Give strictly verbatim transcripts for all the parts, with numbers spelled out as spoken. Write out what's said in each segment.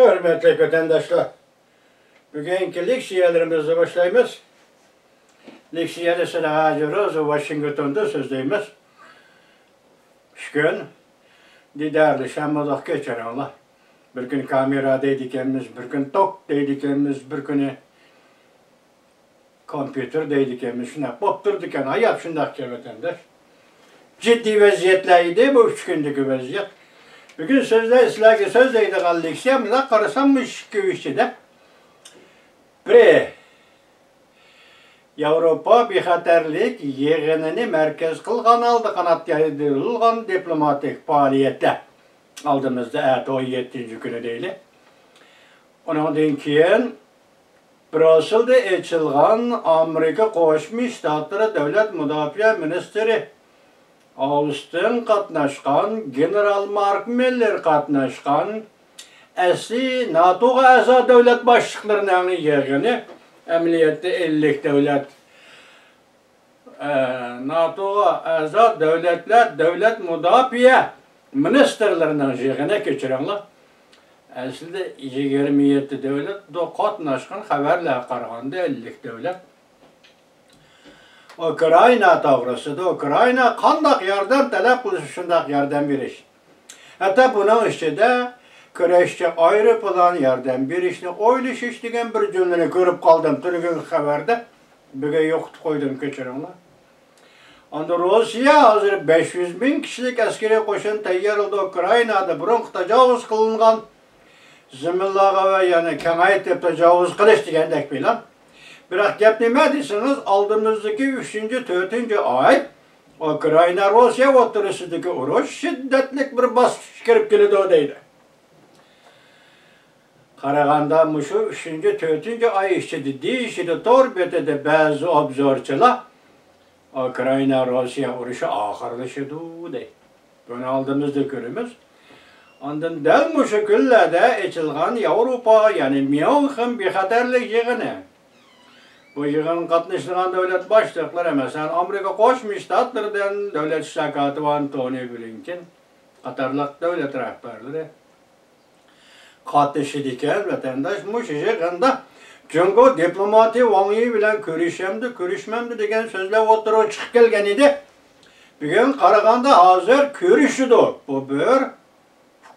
ھۆرمەتلىك ۋەتەنداشلار، بۈگۈنكى لېكسىيەلىرىمىزنى باشلايمىز. لېكسىيەنى سىلەرگە ھازىر روزا ۋاشىنگتوندا سۆزلەيمىز. ئۈچ كۈن دىدارلىشالمىدۇق، كەچۈرۈڭلار. بىر كۈنى كامېرا دەيدىكەنمىز، بىر كۈنى توك دەيدىكەنمىز، بىر كۈنى كومپيۇتېر دەيدىكەنمىز، شۇنداق بولۇپ تۇرىدىكەن. ھايات شۇنداقكەن، ۋەتەنداش. جىددىي ۋەزىيەتلەر ئىدى بۇ ئۈچ كۈندىكى ۋەزىيەت. بۈگۈن سۆزلەي، سىلەرگە سۆزلەيدىغان لېكسىيەم، مۇنداق قارىسام، مۇشۇ ئىككى ئىچىدە. بىرى، ياۋروپا بىخەتەرلىك يىغىنىنى مەركەز قىلغان ھالدا قانات يايدۇرۇلغان دىپلوماتىك پائالىيەتلەر. ئالدىمىزدا ئەتە ئون يەتتىنچى كۈنى دەيلى. ئۇنىڭدىن كېيىن برۇسسېلدە ئېچىلغان ئامېرىكا قوشما شتاتلىرى دۆلەت مۇداپىئە مىنىستىرى ئاۋستىن قاتناشقان، گېنېرال مارك مىللېر قاتناشقان، ئەسلى ناتوغا ئەزا دۆلەت باشلىقلىرىنىڭ يىغىنى، ئەمەلىيەتتە ئەللىك دۆلەت، ئە، ناتوغا ئەزا دۆلەتلەر دۆلەت مۇداپىئە مىنىستىرلىرىنىڭ يىغىنى، كەچۈرۈڭلار. ئەسلىدە يىگىرمە يەتتە دۆلەت قاتناشقان، خەۋەرلەرگە قارىغاندا ئەللىك دۆلەت. ئۇكرائىنا توغرىسىدا، ئۇكرائىنا قانداق ياردەم تەلەپ قىلسا، شۇنداق ياردەم بېرىش. ھەتتا بۇنىڭ ئىچىدە كۈرەشچى ئايروپىلان ياردەم بېرىشنى ئويلىشىش دېگەن بىر جۈملىنى كۆرۈپ قالدىم تۈنۈگۈنكى خەۋەردە. بۈگۈن يوقىتىپ قويدۇم، كەچۈرۈڭلار. ئاندىن روسىيە ھازىر بەش يۈز مىڭ كىشىلىك ئەسكىرىي قوشۇن تەييارلىدى، ئۇكرائىنادا بۇرۇنقى تاجاۋۇز قىلىنغان زېمىنلارغا ۋە يەنە كېڭەيتىپ تاجاۋۇز قىلىش دېگەندەك پىلان. بىراق گەپ نېمە دېسىڭىز، ئالدىمىزدىكى ئۈچىنچى، تۆتىنچى ئاي ئۇكرائىنا، روسىيە ئوتتۇرىسىدىكى ئۇرۇش شىددەتلىك بىر باسقۇچقا كىرىپ كېلىدۇ دەيدۇ. قارىغاندا مۇشۇ ئۈچىنچى، تۆتىنچى ئاي ئىچىدە دېيىشىدۇ تور بېتىدە بەزى ئوبزورچىلار، ئۇكرائىنا، روسىيە ئۇرۇشى ئاخىرلىشىدۇ دەيدۇ. بۇنى ئالدىمىزدا كۆرىمىز. ئاندىن دەل مۇشۇ كۈنلەردە ئېچىلغان ياۋروپا، يەنى ميۇنخېن بىخەتەرلىك يىغىنى. بۇ يىغىنغا قاتنىشىدىغان دۆلەت باشلىقلىرى، مەسىلەن، ئامېرىكا قوشما شتاتلىرىدىن دۆلەت ئىشلار كاتىپى ئانتونى بلىنكېن قاتارلىق دۆلەت رەھبەرلىرى قاتنىشىدىكەن، ۋەتەنداش. مۇشۇ يىغىندا جۇڭگو دىپلوماتى ۋاڭ يى بىلەن كۆرۈشەمدۇ، كۆرۈشمەمدۇ دېگەن سۆزلەر ئوتتۇرىغا چىقىپ كەلگەن ئىدى. بۈگۈن قارىغاندا ھازىر كۆرۈشىدۇ. بۇ بىر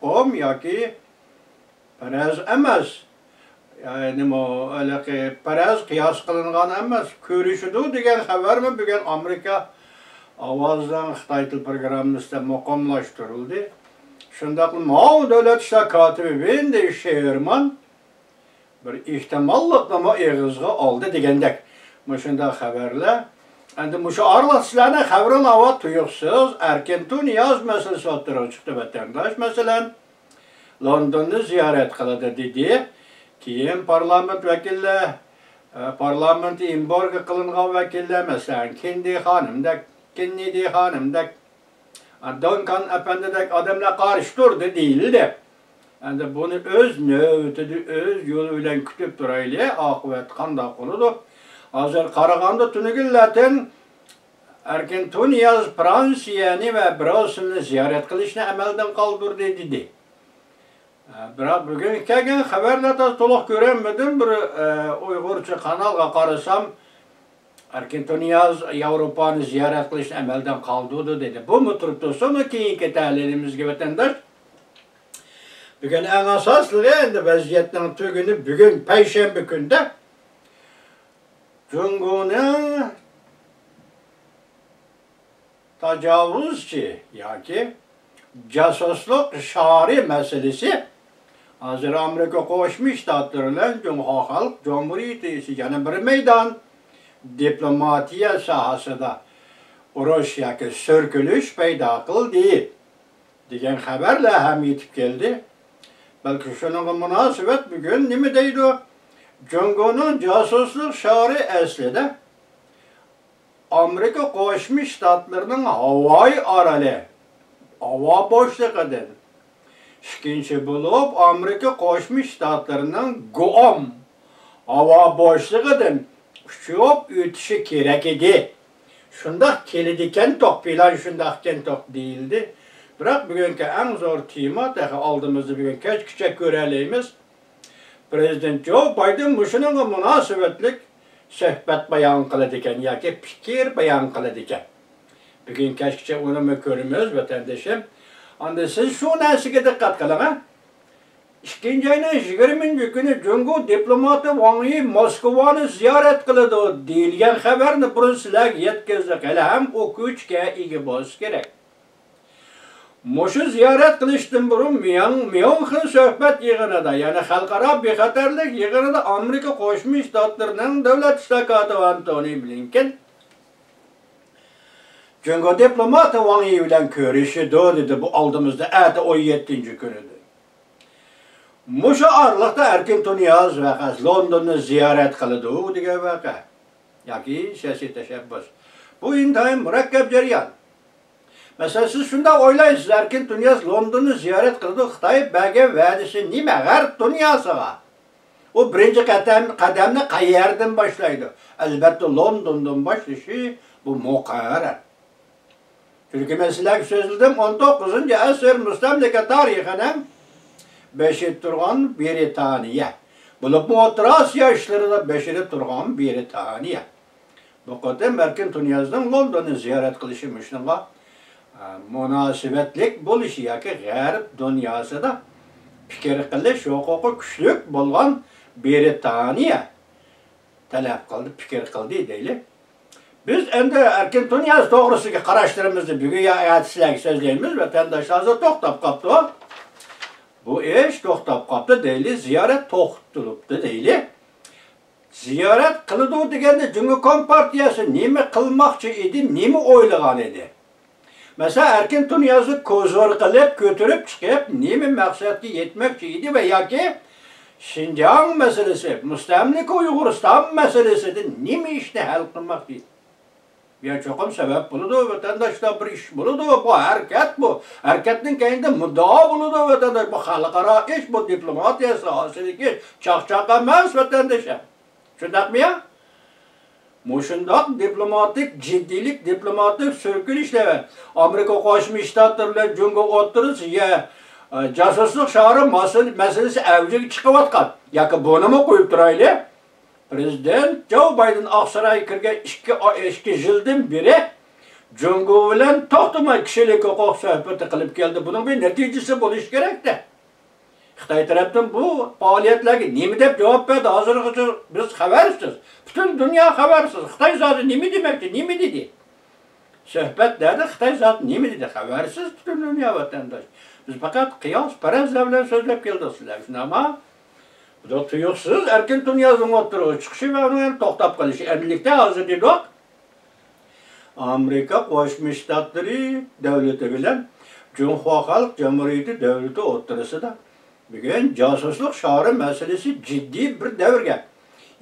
ئۇقۇم ياكى پەرەز ئەمەس. يەنىمۇ ھېلىقى پەرەز، قىياس قىلىنغان ئەمەس. كۆرۈشىدۇ دېگەن خەۋەرمۇ بۈگۈن ئامېرىكا ئاۋازىنىڭ خىتاي تىل پروگراممىسىدا مۇقىملاشتۇرۇلدى. شۇنداقلا ماۋۇ دۆلەت ئىشلار كاتىپى ۋېندى شېرمان بىر ئېھتىماللىقنىمۇ ئېغىزغا ئالدى دېگەندەك مۇشۇنداق خەۋەرلەر. ئەمدى مۇشۇ ئارىلىق سىلەرنىڭ خەۋىرىڭلار ئاۋات تۇيۇقسىز ئەركىن تۇنىياز مەسىلىسى ئوتتۇرىغا چىقتى، ۋەتەنداش. مەسىلەن، لوندوننى زىيارەت قىلىدۇ دېدى. كېيىن پارلامېنت ۋەكىللەر، ئە، پارلامېنت ئېمبارگو قىلىنغان ۋەكىللەر، مەسىلەن، كېندى خانىمدەك، كېننېدى خانىمدەك، ئە، دۇنكان ئەپەندىدەك ئادەملەر قارشى تۇردى دېيىلدى. ئەمدى بۇنى ئۆز نۆۋىتىدە، ئۆز يولى بىلەن كۈتۈپ تۇرايلى، ئاقىۋەت قانداق بولىدۇ. ھازىر قارىغاندا تۈنۈگۈنلەتىن ئەركىن تۇنىياز فرانسىيەنى ۋە برۇسسېلنى زىيارەت قىلىشنى ئەمەلدىن قالدۇردى دېدى. بىراق بۈگۈنكى كەلگەن خەۋەرلەر تازا تولۇق كۆرەلمىدىم. بىر، ئە، ئۇيغۇرچە قانالغا قارىسام، ئەركىن تۇنىياز ياۋروپانى زىيارەت قىلىشنى ئەمەلدىن قالدۇردى دېدى. بۇمۇ تۇرۇپ تۇرسۇن، كېيىنكى تەھلىلىمىزگە، ۋەتەنداش. بۈگۈن ئەڭ ئاساسلىقى ئەمدى ۋەزىيەتنىڭ تۈگۈنى، بۈگۈن پەيشەنبە كۈندە جۇڭگونىڭ تاجاۋۇزچى ياكى جاسۇسلۇق شارى مەسىلىسى. ھازىر ئامېرىكا قوشما شتاتلىرى بىلەن جۇڭخۇا خەلق جۇمھۇرىيىتى ئىچىدە يەنە بىر مەيدان دىپلوماتىيە ساھەسىدە ئۇرۇش ياكى سۈركىلىش پەيدا قىلدى دېگەن خەۋەرلەر ھەم يېتىپ كەلدى. بەلكى شۇنىڭغا مۇناسىۋەت بۈگۈن نېمە دەيدۇ؟ جۇڭگونىڭ جاسۇسلۇق شارى ئەسلىدە ئامېرىكا قوشما شتاتلىرىنىڭ ھاۋاي ئارىلى، ھاۋا بوشلۇقىدىن، ئىككىنچى بولۇپ، ئامېرىكا قوشما شتاتلىرىنىڭ گۇئام ھاۋا بوشلۇقىدىن ئۇچۇپ ئۆتۈشى كېرەك ئىدى. شۇنداق كېلىدىكەنتۇق، پىلان شۇنداقكەنتۇق دېيىلدى. بىراق بۈگۈنكى ئەڭ زور تېما، تېخى ئالدىمىزدا بۈگۈن كەچكىچە كۆرەلەيمىز. پرېزىدېنت جو بايدېن مۇشۇنىڭغا مۇناسىۋەتلىك سۆھبەت بايان قىلىدىكەن ياكى پىكىر بايان قىلىدىكەن. بۈگۈن كەچكىچە ئۇنىمۇ كۆرىمىز، ۋەتەندىشىم. ئاندىن سىز شۇ نەرسىگە دىققەت قىلىڭ، ھە؟ ئىككىنچى ئاينىڭ يىگىرمىنچى كۈنى جۇڭگو دىپلوماتى ۋاڭ يى موسكۋانى زىيارەت قىلىدۇ دېيىلگەن خەۋەرنى بۇرۇن سىلەرگە يەتكۈزدۇق. ھېلىھەم ئۇ كۈچكە ئىگە بولسا كېرەك. مۇشۇ زىيارەت قىلىشتىن بۇرۇن مياڭ-، ميۇنخېن سۆھبەت يىغىنىدا، يەنى خەلقئارا بىخەتەرلىك يىغىنىدا ئامېرىكا قوشما شتاتلىرىنىڭ دۆلەت ئىش كاتىپى ئانتونى بلىنكېن جۇڭگو دىپلوماتى ۋاڭ يى بىلەن كۆرۈشىدۇ، دېدى. بۇ ئالدىمىزدا ئەتە ئون يەتتىنچى كۈنىدۇ. مۇشۇ ئارىلىقتا ئەركىن تۇنىياز ۋەقەسى لوندوننى زىيارەت قىلىدۇ دېگەن ۋەقە ياكى سىياسىي تەشەببۇس. بۇ ئىنتايىن مۇرەككەپ جەريان. مەسىلەن، سىز شۇنداق ئويلايسىز، ئەركىن تۇنىياز لوندوننى زىيارەت قىلىدۇ، خىتاي بەرگەن ۋەدىسى نېمە غەرب دۇنياسىغا؟ ئۇ بىرىنچى قەدەم، قەدەمنى قەيەردىن باشلايدۇ؟ ئەلۋەتتە، لوندوندىن باشلىشى بۇ مۇقەررەر. چۈنكى مەن سىلەرگە سۆزلىدىم، ئون توققۇزىنچى ئەسىر مۇستەملىكە تارىخىنىڭ بېشىدا تۇرغان بىرىتانىيە، بولۇپمۇ ئوتتۇرا ئاسىيا ئىشلىرىدا بېشىدا تۇرغان بىرىتانىيە. بۇ قېتىم ئەركىن تۇنىيازنىڭ لوندوننى زىيارەت قىلىشى مۇشۇنىڭغا، ئە، مۇناسىۋەتلىك بولۇشى ياكى غەرب دۇنياسىدا پىكىر قىلىش ھوقۇقى كۈچلۈك بولغان بىرىتانىيە تەلەپ قىلدى، پىكىر قىلدى دەيلى. بىز ئەمدى ئەركىن تۇنىياز توغرىسىدىكى قاراشلىرىمىزنى بۈگۈن يا ئەتە سىلەرگە سۆزلەيمىز، ۋەتەنداشلار ھازىر توختاپ قاپتۇ. بۇ ئىش توختاپ قاپتۇ دەيلى، زىيارەت توختىتىلىپتۇ دەيلى. زىيارەت قىلىدۇ دېگەندە جۇڭگو كومپارتىيەسى نېمە قىلماقچى ئىدى، نېمە ئويلىغان ئىدى؟ مەسىلەن، ئەركىن تۇنىيازنى كوزۇر قىلىپ، كۆتۈرۈپ چىقىپ، نېمە مەقسەتكە يەتمەكچى ئىدى ۋە ياكى شىنجاڭ مەسىلىسى، مۇستەملىكە ئۇيغۇرىستان مەسىلىسىدە نېمە ئىشنى ھەل قىلماقچى ئىدى؟ بۇ يەر چوقۇم سەۋەب بولىدۇ، ۋەتەنداشلار، بىر ئىش بولىدۇ. بۇ ھەرىكەت بۇ. ھەرىكەتنىڭ كەينىدە مۇددىئا بولىدۇ، ۋەتەنداش. بۇ خەلقئارا ئىش، بۇ دىپلوماتىيە ساھەسىدىكى ئىش. چاقچاق ئەمەس، ۋەتەنداش. شۇنداقمۇ يا؟ مۇشۇنداق دىپلوماتىك جىددىيلىك، دىپلوماتىك سۈركىلىشلەر ۋە ئامېرىكا قوشما شتاتلىرى بىلەن جۇڭگو ئوتتۇرىسىدا يە، ئە، جاسۇسلۇق شارى ماسىل-، مەسىلىسى ئەۋجىگە چىقىۋاتقان. ياكى بۇنىمۇ قويۇپ تۇرايلى. پرېزىدېنت جو بايدېن ئاقسارايغا كىرگەن ئىككى ئاي، ئىككى يىلدىن بېرى جۇڭگو بىلەن توختىماي كىشىلىك ھوقۇق سۆھبىتى قىلىپ كەلدى. بۇنىڭ بىر نەتىجىسى بولۇشى كېرەكتە. خىتاي تەرەپتىن بۇ پائالىيەتلەرگە نېمە دەپ جاۋاب بەردى؟ ھازىرغىچە بىز خەۋەرسىز. پۈتۈن دۇنيا خەۋەرسىز. خىتاي زادى نېمە دېمەكچى؟ نېمە دېدى؟ سۆھبەتلەردە خىتاي زادى نېمە دېدى؟ خەۋەرسىز پۈتۈن دۇنيا، ۋەتەنداش. بىز پەقەت قىياس پەرەزلەر بىلەن سۆزلەپ كەلدۇق سىلەر ئۈچۈن، ئەمما بۇ تۇيۇقسىز ئەركىن تۇنىيازنىڭ ئوتتۇرىغا چىقىشى ۋە ئۇنىڭ يەنە توختاپ قېلىشى. ئەمدىلىكتە ھازىر دېدۇق، ئامېرىكا قوشما شتاتلىرى دۆلىتى بىلەن جۇڭخۇا خەلق جۇمھۇرىيىتى دۆلىتى ئوتتۇرىسىدا بۈگۈن جاسۇسلۇق شارى مەسىلىسى جىددىي بىر دەۋرگە،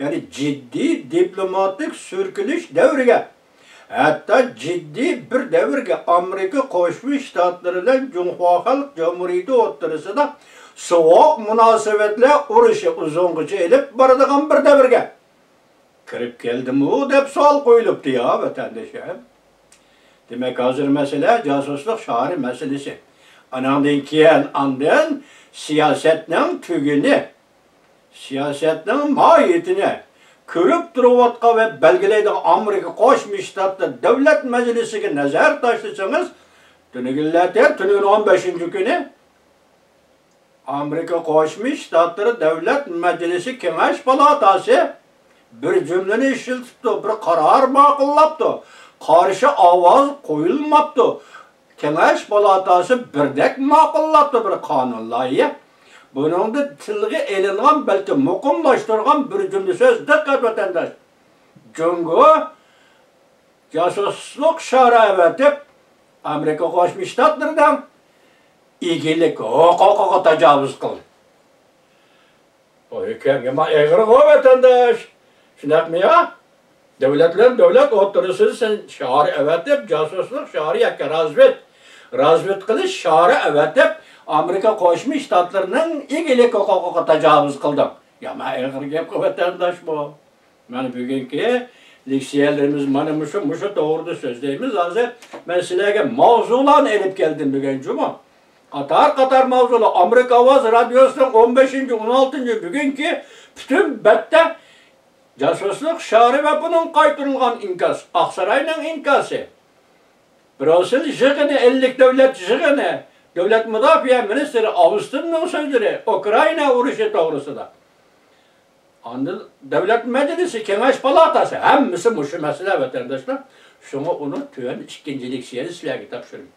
يەنى جىددىي دىپلوماتىك سۈركىلىش دەۋرىگە، ھەتتا جىددىي بىر دەۋرگە، ئامېرىكا قوشما شتاتلىرى بىلەن جۇڭخۇا خەلق جۇمھۇرىيىتى ئوتتۇرىسىدا سوغۇق مۇناسىۋەتلەر ئۇرۇشى ئۇزۇنغىچە ئېلىپ بارىدىغان بىر دەۋرگە كىرىپ كەلدىمۇ دەپ سوئال قويۇلۇپتۇ يا، ۋەتەندىشىم. دېمەك، ھازىر مەسىلە جاسۇسلۇق شارى مەسىلىسى. ئاناندىن كېيىن، ئاندىن سىياسەتنىڭ تۈگۈنى، سىياسەتنىڭ ماھىيىتىنى كۆرۈپ تۇرۇۋاتقان ۋە بەلگىلەيدىغان ئامېرىكا قوشما شتاتلىرى دۆلەت مەجلىسىگە نەزەر تاشلىسىڭىز، تۈنۈگۈنلەردە، تۈنۈگۈن ئون بەشىنچى كۈنى، ئامېرىكا قوشما شتاتلىرى دۆلەت مەجلىسى كېڭەش پالاتاسى بىر جۈملىنى ئىشلىتىپتۇ، بىر قارار ماقۇللاپتۇ، قارشى ئاۋاز قويۇلماپتۇ. كېڭەش پالاتاسى بىردەك ماقۇللاپتۇ بىر قانۇن لايىھە. بۇنىڭدا تىلغا ئېلىنغان، بەلكى مۇقىملاشتۇرغان بىر جۈملە سۆز، دىققەت ۋەتەنداش! جۇڭگو جاسۇسلۇق شارى ئەۋەتىپ، ئامېرىكا قوشما شتاتلىرىنىڭ ئىگىلىك ھوقۇقىغا تاجاۋۇز قىلدى. بۇ ھۆكۈمگە ما ئېغىرغۇ، ۋەتەنداش. شۇنداقمۇ يا؟ دۆلەت بىلەن دۆلەت ئوتتۇرىسىدا سەن شارى ئەۋەتىپ، جاسۇسلۇق شارى ياكى رازۋېد، رازۋېد قىلىش شارى ئەۋەتىپ، ئامېرىكا قوشما شتاتلىرىنىڭ ئىگىلىك ھوقۇقىغا تاجاۋۇز قىلدىڭ. يا ما ئېغىر گەپقۇ، ۋەتەنداش، بۇ. مانا بۈگۈنكى لېكسىيەلىرىمىز مانا مۇشۇ، مۇشۇ توغرىدا سۆزلەيمىز. ھازىر مەن سىلەرگە ماۋزۇلارنى ئېلىپ كەلدىم بۈگۈن جۇمۇ. قاتار-قاتار ماۋزۇلار. ئامېرىكا ئاۋازى رادىيوسىنىڭ ئون بەشىنچى، ئون ئالتىنچى بۈگۈنكى پۈتۈن بەتتە جاسۇسلۇق شارى ۋە بۇنىڭ قايتۇرۇلغان ئىنكاس، ئاقساراينىڭ ئىنكاسى، برۇسسېل يىغىنى، ئىللىك دۆلەت يىغىنى، دۆلەت مۇداپىئە مىنىستىرى ئاۋستىننىڭ سۆزلىرى، ئۇكرائىنا ئۇرۇشى توغرىسىدا. ئاندىن دۆلەت مەجلىسى، كېڭەش پالاتاسى، ھەممىسى مۇشۇ مەسىلە، ۋەتەنداشلار. شۇڭا ئۇنى تۆۋەن ئىككىنچى لېكسىيەدە سىلەرگە تاپشۇرىمەن.